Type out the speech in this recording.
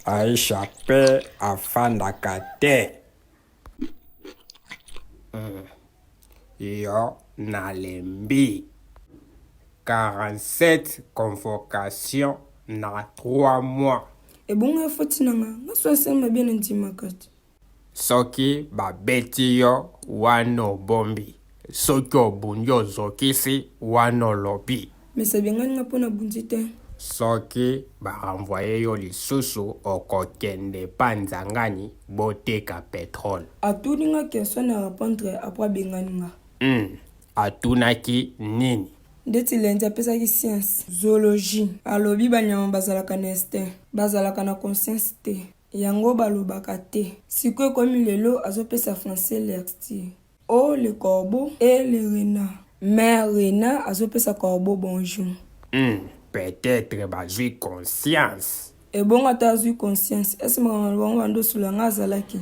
Aisha pe afandaka te. Hum. Yo nalembi. 47 convocations na 3 mois. Ebongo ya foti na nga, nga so asali mabe na ndimaka te. Soki babeti yo wana obombi, soki obundi ozokisi wana olobi. Mais abengani nga po na bundi te. Soki ba renvoyer yo lisusu okokende epa Nzangani boteka petrole. Atuni nga question na repondre apres abengani nga. Hum atunaki nini? Ndeti lundi apesaki science, zoologie, alobi ba nyama bazalaka na instinct, bazalaka na conscience te. Yango balobaka te. Sikoyo ekomi lelo azopesa français lecture. Oh le corbeau et le renard. Mais renard azopesa corbeau bonjour. Hum peut-etre bazui conscience. Ebongo ata azui conscience est ce makambo na bango bando osolola nga azalaki?